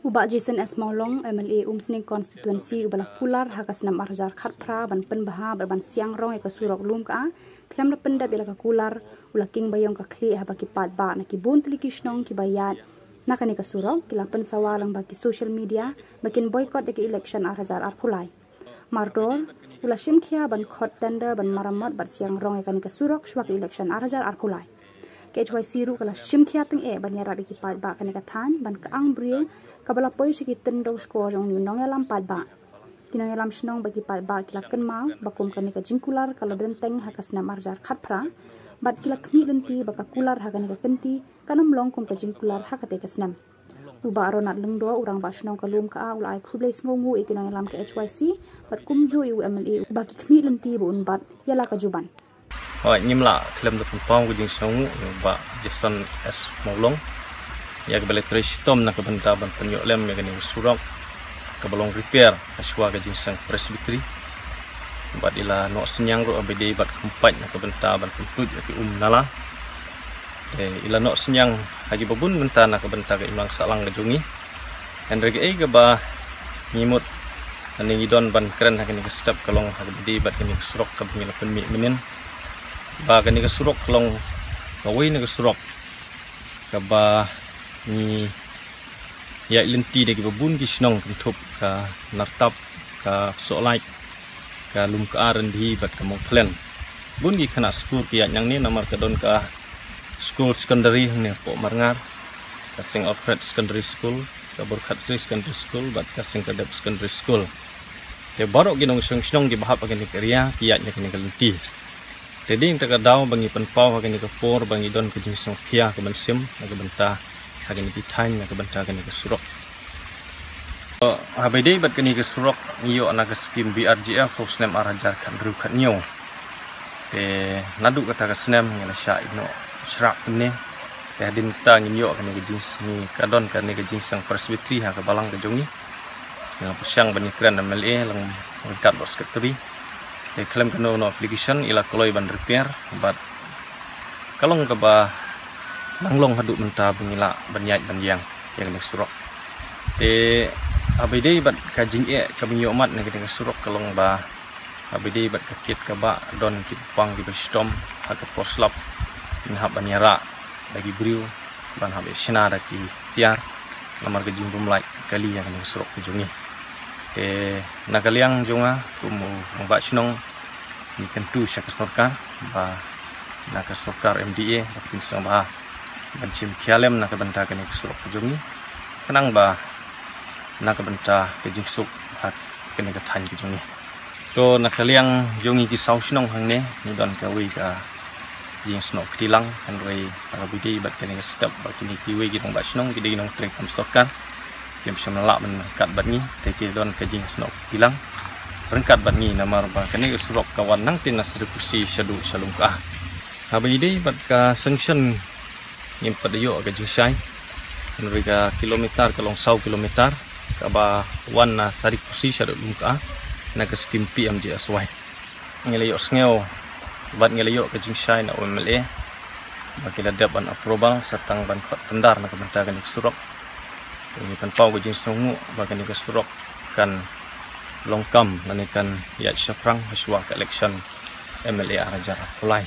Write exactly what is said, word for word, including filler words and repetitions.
U Bah Jason S Mawlong, M L A Umsning Constituency, uba la kular ha ka snem ar hajar khatphra ban pynbha bad ban siang rong ïa ka surok Lumka, khlem da pyndep ïa la ka kular, u la kieng ba ïong ka khlieh haba ki paidbah na ki bun tylli ki shnong kiba ïaid na kane ka surok ki la pynsawa lyngba ki social media ba kin boycott ïa ka election ar hajar arphew lai. Mardor, u la shim khia ban khot tender ban maramot bad siang rong ïa kane ka surok shuwa ka election ar hajar arphew lai. Ka H Y C ruh ka la shim khia tyngeh ban ïarap ïa ki paidbah kane ka thaiñ ban kyang briew kaba la poi sha ki tyndong shkor jong u nongïalam paidbah. Ki nongïalam shnong bad ki paidbah ki la kynmaw ba kum kane ka jingkular ka la don teng ha ka snem ar hajar khatphra bad ki la khmih lynti ba ka kular ha kane ka kynti kan ym long kum ka jingkular ha katei ka snem. U Bah Ronald Lyngdoh, u Rangbah Shnong ka Lumka, u la ai khublei sngewnguh ïa ki nongïalam ka H Y C bad kumjuh ïa u M L A uba ki khmih lynti ba un bat ïa la ka juban. Hooid, ngim lah khlem da pynpaw ka jingsngewnguh ïa u Bah Jason S Mawlong ïa kaba la trei shitom na ka bynta ban pynïoh lem ïa kane ka surok kaba long repair ha shuwa ka jingseng Presbytery. Bad i la noh synñiang ruh ha ba ïadei bad khlem pat na ka bynta ban pyntuid ïa ki um nala. Te i la noh synñiang ha kiba bun bynta na ka bynta ka imlang sahlang ka jong ngi. Hynrei kaei kaba ngi mut ne ngi don ban kren ha kane ka step ka long ha kaba ïadei bad kane ka surok kaba ngi la pynmih mynnin. Ba kane ka surok ka long kawei na ka surok kaba ngi ïaid lynti da kiba bun ki shnong kynthup ka Nartap, ka Sohlait, ka Lumka, Ryndieh bad ka Mawthlien. Bun ki khynnah skul ki ïaid nangne namar ka don ka skul secondary hangne hapoh Marngar, ka Saint Alfred Secondary School, ka Borkhatsri Secondary School bad ka Singkadep Secondary School. Te baroh ki nongshong shnong kiba hap ha kane ka area ki ïaid na kane ka lynti. Te dei na kata ka daw ba ngi pynpaw ha kane ka por ba ngi don ka jingsngewkhia ka mynsiem na ka bynta ha kane ka thaiñ na ka bynta kane ka surok. Ha ba ïadei bad kane ka surok ngi ïoh na ka skim B R G F ha u snem ar hajar khathynriew khathynñiew. Te naduh kata ka snem ngi la shah ïehnoh shrah kumne. Te hadien kata ngin ïoh kane ka jings ngi ka don kane ka jingseng Presbytery ha ka balang ka jong ngi. Ngi la pyrshang ban ïakren M L A lang ryngkat bad secretary. Te khlem kano kano application i la kloi ban repair bad ka long kaba nang long haduh mynta ba ngi lah ban ïaid ban ïeng ïa kane ka surok. Te ha ba ïadei bad ka jingeh kaba ngi ïohmat na kane ka surok ka long ba ha ba ïadei bad ka kit kaba don ki pang kiba shitom ha ka por slap ngin hap ban ïarap da ki briew ban hap ïa shna da ki tiar namar ka jingbymlait kali ïa kane ka surok ka jong ngi. Te na ka liang jong nga kum u rangbah shnong ngi kyntu sha ka sorkar ba na ka sorkar M D A ba kin sngewbha ban shim khia lem na ka bynta kane ka surok ka jong ngi khnang ba na ka bynta ka jingsuk ha kane ka thaiñ ka jong ngi. To na ka liang jong ngi ki saw shnong hangne ngi don kawei ka jingsnoh kti lang, hynrei ha ba ïadei bad kane ka step ba kine kiwei ki nongbah shnong ki dei ki nongtrei kam sorkar kim shym la lah ban ryngkat bad ngi, te ki don ka jingsnoh kti lang ryngkat bad ngi namar ba kane ka surok ka wan nangtei na Saripusi shaduh sha Lumka. Ha ba ïadei bad ka sanction ngim pat da ïoh ka jingshai. Hynrei ka kilometer ka long saw kilometer kaba wan na Saripusi shaduh Lumka na ka skim P M G S Y. Ngi la ïohsngew bad ngi la ïoh ka jingshai na u M L A ba ki la dep ban approval sa tang ban khot tender na ka bynta kane ka surok. Te ngi pynpaw ka jingsngewnguh ba kane ka surok kan long kam lane kan ïaid shaphrang ha shuwa ka election M L A ar hajar arphew lai.